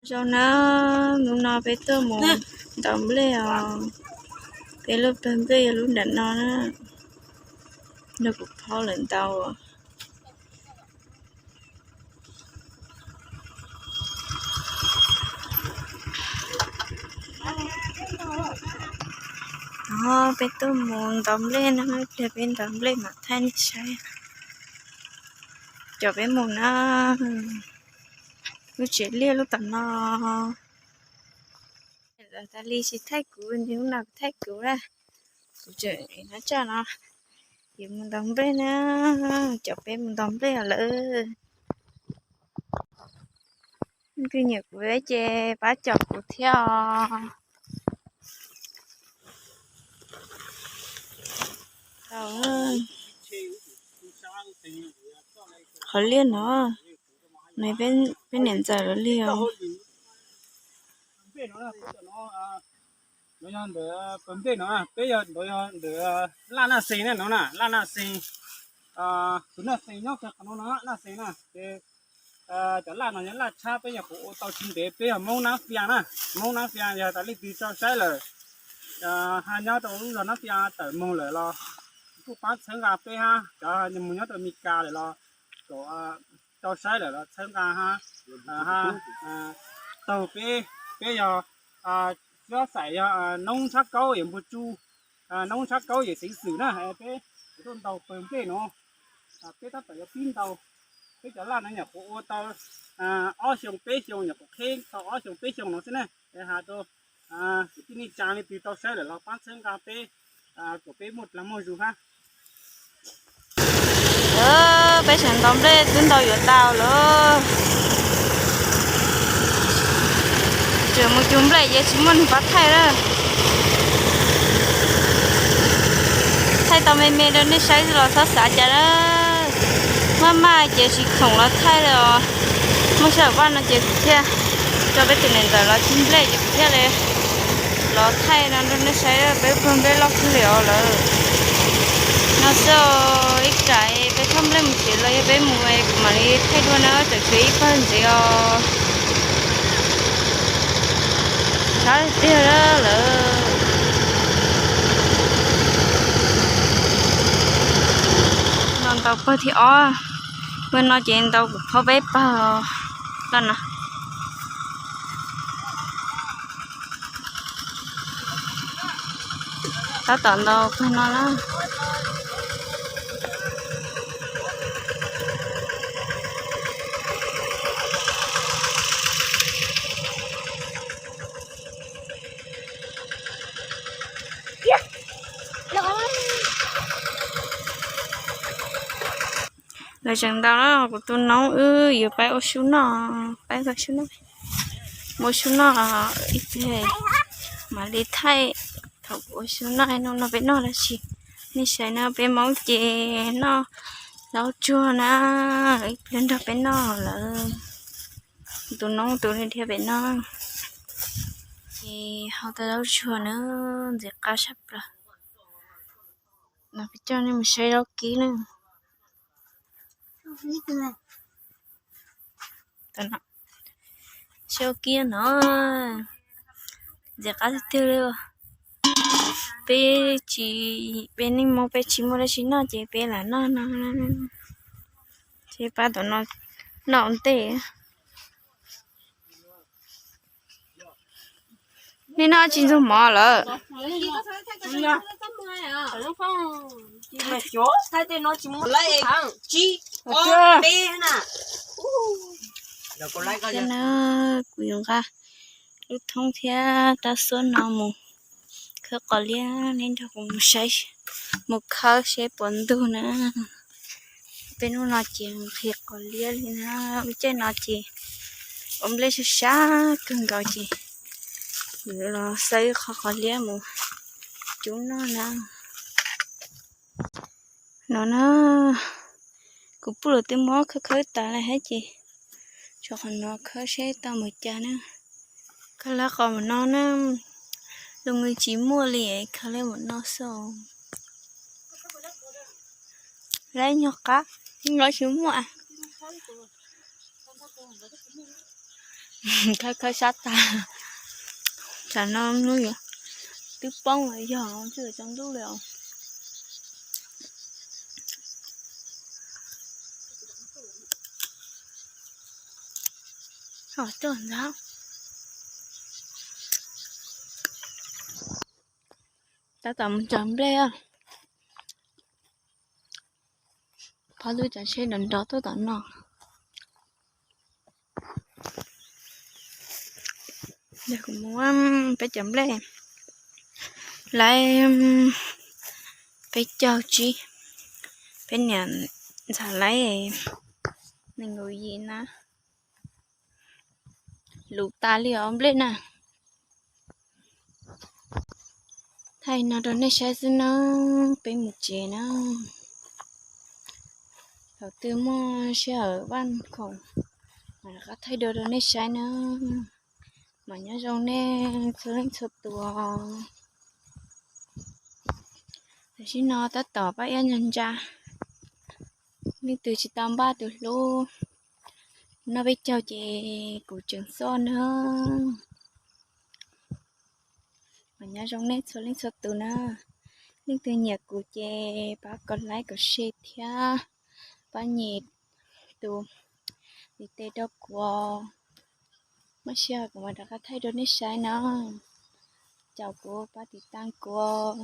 Zoo na, hnub no peb tuaj mus ntaus nplej os. Peb lub pawg nplej yog lub nram no na, nrog kuv phob lawm ntaus. Peb tuaj mus ntaus nplej na, ib pliag peb ntaus nplej mam thaij nej saib. Cov peb mus na, lub tsev liaj lub tom no. Lawv tas li tsis thaij kuv, hnub no kuv thaij kuv na. Kuv tseem nyob tsam no, yuav mus ntaus nplej na, cov peb mus ntaus nplej lawm. Leej twg nyiam kuv ces pab caum kuv thiab os. Qhov liaj no, no peb niam ntxawm lawv liag. Ntawd yog ntawm pawg nplej no, peb yog ntawd yog ntawm Laj Naj Xees na no na, Laj Naj Xees, tus Naj Xees nyob kiag qhov no no, Naj Xees na ces cov laj no yog laj tshab, peb nyuam qhuav ua tau tsis ntev, peb yog Hmoob Nab Fias na, Hmoob Nab Fias yog tas leej twg tau saib lawm, ha nyob rau lub zos Nab Fias tawm moog lawm los kuj pab txhawb nqa peb hab, cov mus nyob rau Mes Kas lawm los kom tau saib lawm los txhawb nqa hab, taug peb, peb yog, xyov xaim yog noob Tshab Kaub yawm Npua Tsuj, noob Tshab Kaub yawm Xeev Xwm na, peb tuaj ntaus pawg nplej no, peb tab tom yuav pib ntaus, peb cov laj no nyuam qhuav ua tau ob xyoo peb xyoo, nyuam qhuav qheb tau ob xyoo peb xyoo no xwb na, has rau kwv tij neej tsa leej twg tau saib lawm los pab txhawb nqa peb, kom peb muaj dlaag muaj zug hab. Peb tseem ntaus nplej twb ntaus yuav tau lawm. Tseem mus cug nplej ces tsis muaj neeg pab thaij lawm. Thaij tau me me rau nej saib los txhob xav cas na. Maj maj ces tsis khoom los thaij li os. Muaj sij hawm vaj no ces kuv thiaj tso peb tus niam ntxawm los cug nplej ces kuv thiaj li los thaij no rau nej saib peb pawg nplej loj kawg li os lawm. No xwb, ib tsam peb thauj nplej mus tsev los yog peb mus kuv mam li thaij dua na, tseem tshuav ib pawg ntxiv os. Tshab tiag lawm. No ntaus pawg thib ob, pawg no ces ntaus kuv phob peb pawg loj no. Tab tom ntaus pawg no na. Lawv tseem ntaus na, kuv tus noob wb yuav pab ua su noj, pab ua su noj, ua su noj ib pliag mam li thaij. Thaum kuv ua su noj no peb noj dab tsi? Nej saib na, peb Hmoob ces noj zaub tsuag na, ib pliag nrog peb noj lawm. Tus noob tus dhia pem no ces hau tau zaub tsuag na, ntxim qab tshaj plaws. No peb coj nej mus saib zaub kib na. Saib zaub kib no, ntxim qab tiag tiag li. Peb tsis, peb neej Hmoob peb tsis muaj dab tsi noj ces peb lam noj no. Ces pab tom no noj ua ntej. Nej noj tsis ntxuag mov lawm? Kuv yuav nqa lub thoob thiab rab xuab no mus khawb qos liab, nej nrog kuv mus saib, mus khawb seb puas ntug na. Peb hnub no ces nqhis qos liab li na, lub caij no ces ua nplej sab sab kawg nkaus ces yuav los xawb qhov qos liab mus cub noj na. No na, kuv pub lawv twb muab khawb khawb tas lawm hab ces tshuav qhov no khawb seb tau mus cas na. Khawb lawv qos mus no na, lub nqi tsis muaj li, khawb lawv mus no xwb. Lawv nyuag qab, lawv tsis muaj. Khawb khawb sab tag. Tam no hnub twb poob lawm, yog tsis tsaus ntuj li os. Ho tuaj ntag. Tab tom mus cog nplej. Phob lub tsav tsheb nrov nrov tuaj tom no. Kuv muab peb cov nplej, lawv peb caug tsib, peb niam ntxhais lawv nees nkaum yim na. Luv tas li os nplej na. Thaij no rau nej saib xwb na, peb mus tsev na. Thaum twg muaj sij hawm vaj khoom mam rov qab thaij dua rau nej saib na. Mam nyob zoo nej txhua leej txhua tus. Tam sim no tab tom pab iab ntsa ntsa, leej twg tsis tau npaj tus hlub noj peb caug ces kuv tseem xoj na. Mas nyob zoo nej txhua leej txhua tus na. Leej twg nyiam kuv ces pab kom like kom share thiab pab nyem tus ntiv tes rau kuv. Muaj sij hawm kuv mam rov qab thaij rau nej saib na. Caum kuv pab tiv tauj kuv.